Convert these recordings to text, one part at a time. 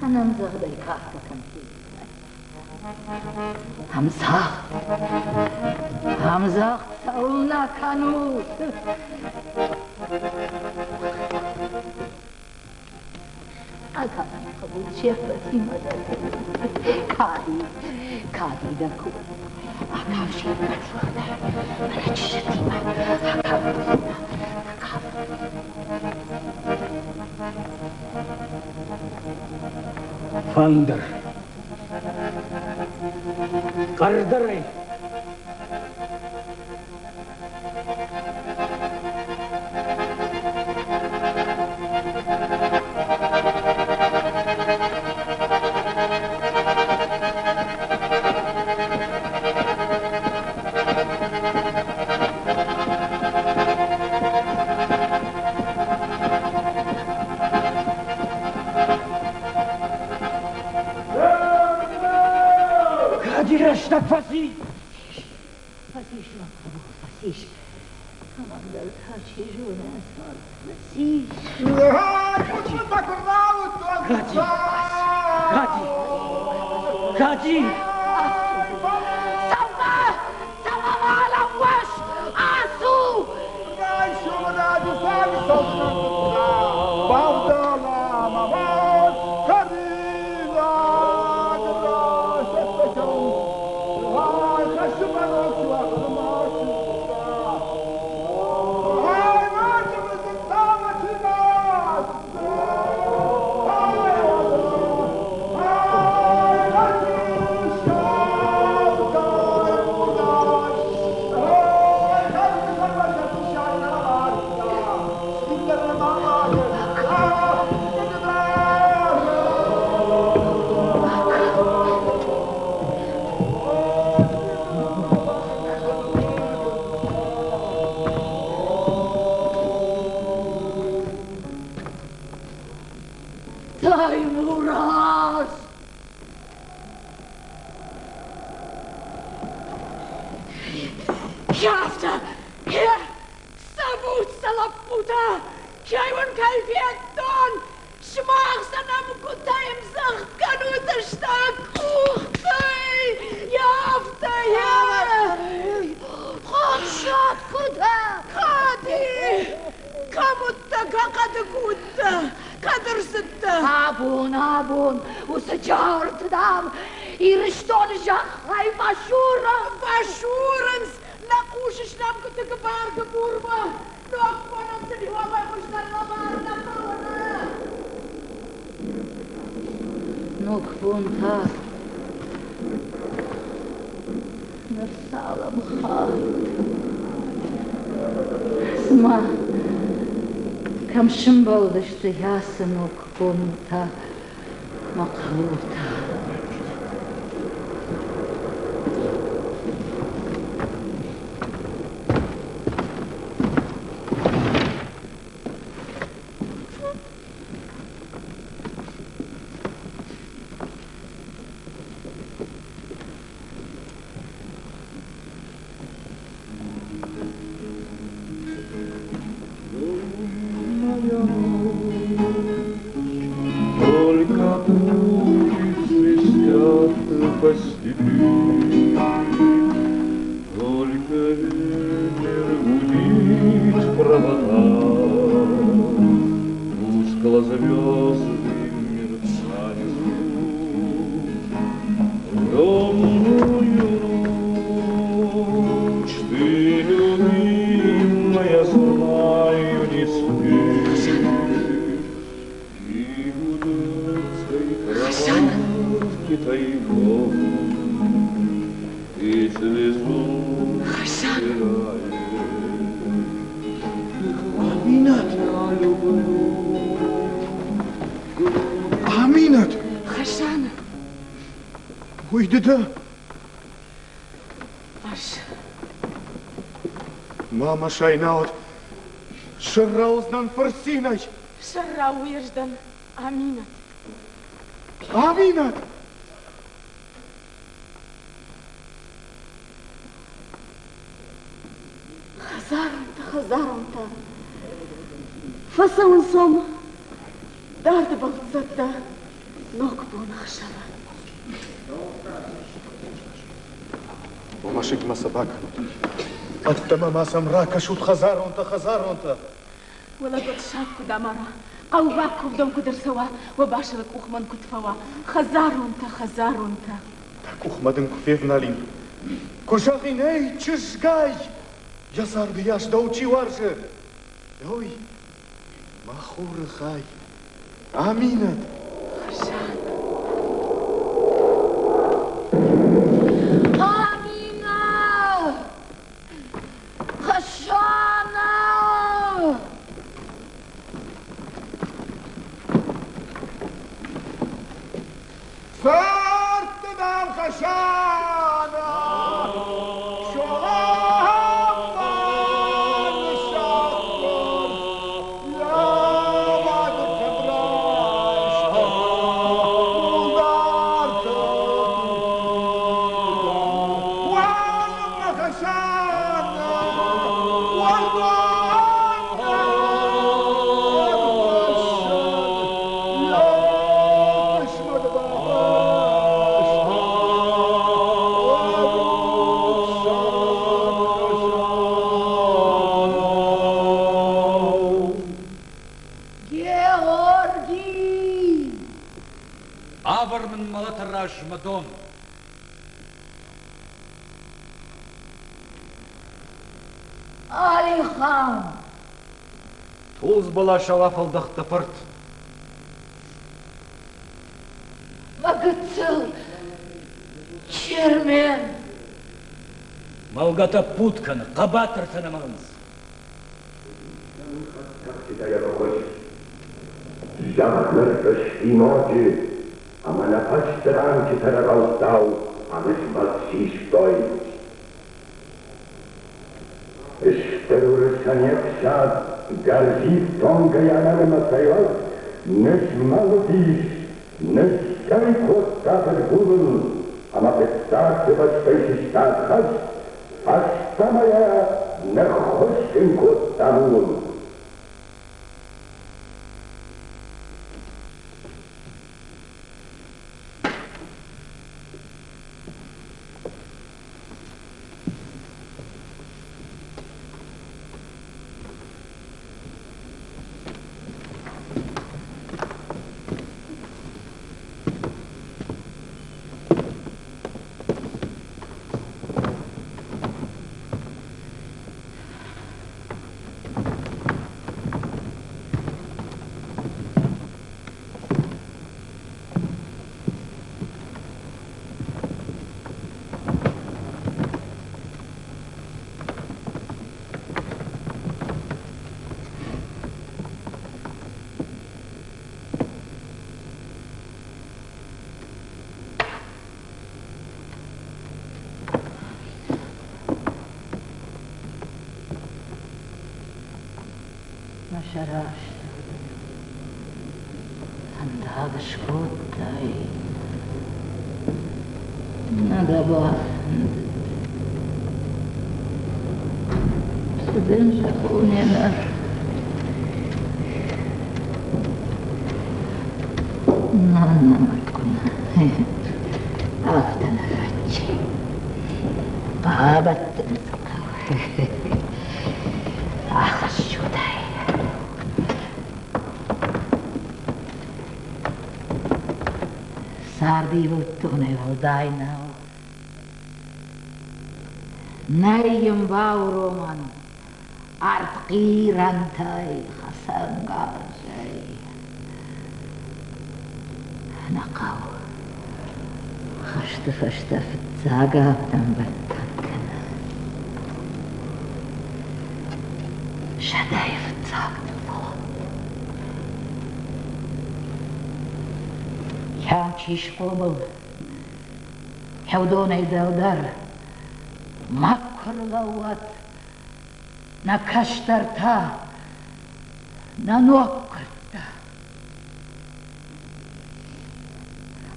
Ӕнӕмдзӕгъдӕй кафгӕ кӕм федтай? Ӕмдзӕгъд, ӕмдзӕгъд цӕуылнӕ кӕнут? Фӕндыр. Хъӕрдӕрӕй. Кӕди рӕстӕг фӕци? Фӕцис, лӕппу, фӕцис. Кӕмӕндӕр та чи зоны, цард фӕцис. Кати! Кати! Кати! Цӕугӕ! Цӕугӕ ма лӕууыс! Ацу! Таймураз! Афтӕ, цӕвут сӕ лӕппутӕ, кӕй уын кӕй федтон, сымах сӕ нӕмгуытӕй ӕмдзӕгъд кӕнут стӕг къухтӕй, афтӕ, Хъомсад куы дӕ! Кади! Кӕм уыдтӕ, кӕхъӕды куы уыдтӕ, кӕд ӕрцыдтӕ? Абон, абон, уыцы джауырты, дам, Ирыстоны зӕххӕй фӕсурынц! Фӕсурынц! Нӕ хъусыс нӕмгуыты гыбар-гыбурмӕ? Ног бонӕн сын уӕлдай хуыздӕр лӕвар нӕ хъӕуы, нӕ? Ног бон та ныр цалӕм хатт. Цыма кӕм сымбӕлдысты ацы ног бонтӕ мӕ хъарутӕ. Только пули свистят по степи, Только ветер гудит в проводах, Тускло звезды мерцают. В темную ночь ты, любимая, знаю, не спишь. И гудят кроватки тайком, И слезу стираешь. Аминӕт! Аминӕт! Хасан! Уый ды дӕ? Ӕз. Мама Шайнауд, сыррауыдзынӕн фырцинӕй. Сыррауыздӕн, Аминӕт. Аминӕт! Хӕдзаронтӕ, хӕдзаронтӕ, фӕцӕуын сом дард бӕлццӕттӕ. Ногбоны ӕхсӕвы. Уӕ мӕсыгмӕ сӕ бакӕнут. Ӕддӕмӕ ма сӕм ракӕсут, хӕдзаронтӕ, хӕдзаронтӕ! Уӕлӕгот саг куыд амара, хъӕубаг куывдӕм куыд ӕрцӕуа, уӕ басылы къух мӕн куыд фӕуа, хӕдзаронтӕ, хӕдзаронтӕ! Дӕ къухмӕ дын куы февналин, куы зӕгъин, эй, чызгай, йӕ царды йас дӕу чи уарзы, ой, мӕ хуры хай, Аминӕт! Хасан! Аминӕт! Хасана! Фӕртты дӕм Хасана! Георгий! Авӕр мын мӕлӕты размӕ дон. Алихан! Тулдз бӕласау афӕлдӕхт дӕ фырт. Мӕ гыццыл Чермен! Мӕлгӕ тӕппуд кӕны, хъӕбатыртӕ нӕ мӕлынц. Зӕхх ныррызти ноджы, ӕмӕ нӕ фӕсты ранчытӕ рӕгъӕуттау ӕмызмӕлд систой. Стыр уырысӕн йе фсад гӕрзифтонгӕй ӕнӕнымӕцӕй уӕд нызмӕлыдис, ныссӕй кодта фыдгулыл ӕмӕ фыццаг дывӕстӕй сыстад хӕст, фӕстӕмӕ йӕ ныххуыссын кодта ууыл. Мӕ сӕрӕстӕ фӕндаг скодтай, нӕ дӕ бафӕндыд. Цы дын зӕгъон ӕнӕ? Нана мӕ афтӕ нӕ фӕччи. Бабӕттын дзы хъӕуы. Ахӕссут ӕй. Царды ивылдтонӕй уӕлдай нӕу. Нӕй йын бауромӕн ӕртхъирӕнтӕй, хӕцӕнгарзӕй. Нӕ хъӕуы хӕсты фӕстӕ фыццаг авдӕнбӕттӕн кӕны. Сӕдӕйы фыццаг фӕлӕ. Кӕм чи схъомыл, уыдонӕй дӕлдӕр макуы рлӕууӕд нӕ кӕстӕртӕ, нӕ ноггуырдтӕ.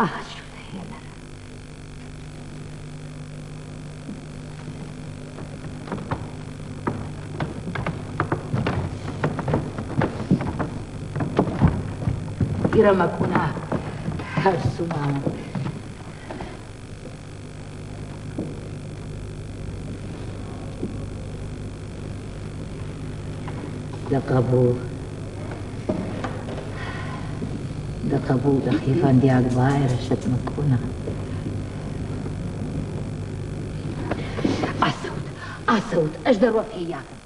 Ахӕссут ӕй ӕнӕ. Ирӕмӕ куна. Ӕрцу ма мӕм. Дӕ хъӕбул, дӕ хъӕбул дӕхи фӕндиаг байрӕзӕд мӕ къона. Ацӕут, ацӕут, ӕз дӕр уӕ феййафын.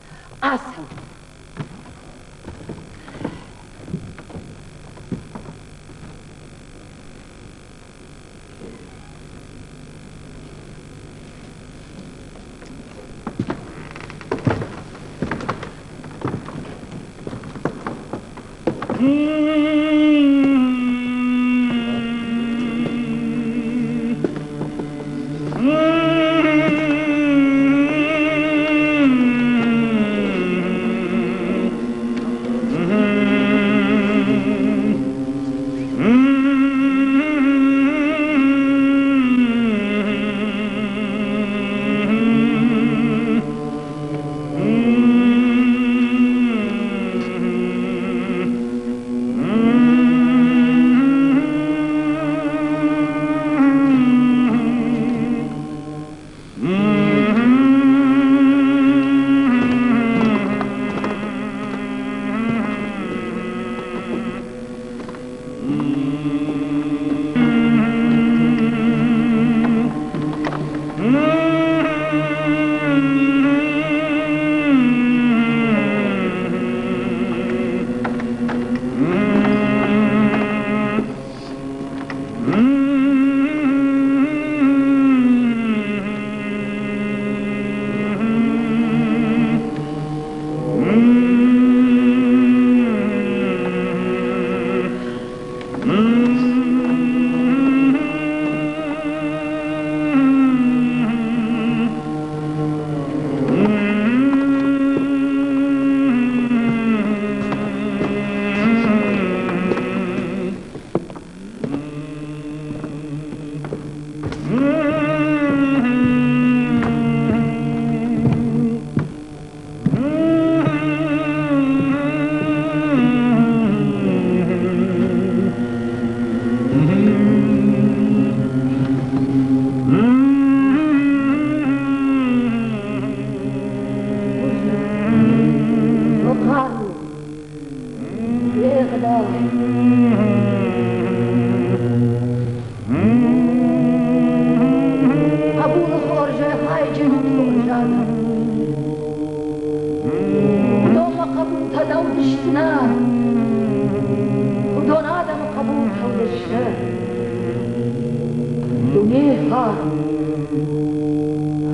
Ацӕут. Хъӕбулы хорзӕх хайджын ут хорз адӕм. Уыдонмӕ хъӕбултӕ нӕ уыдысты нӕ. Уыдон адӕмы хъӕбултӕ уыдысты. Дунейы фарн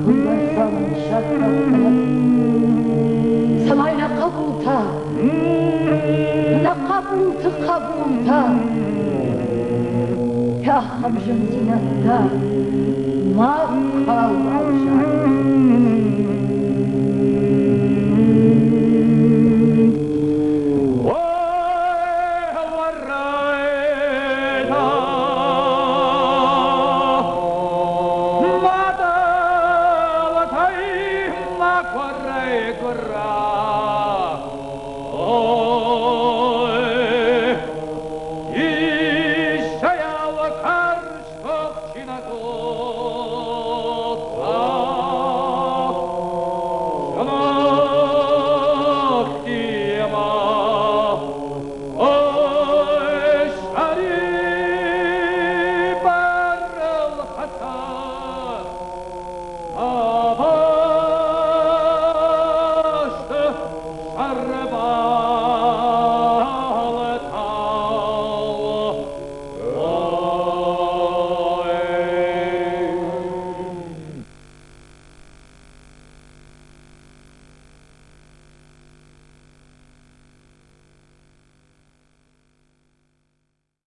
уыйбӕрц мын саккаг кӕнӕд, цӕмӕй нӕ хъӕбултӕ, нӕ хъӕбулты хъӕбултӕ ахӕм зындзинӕдтӕ ма калой.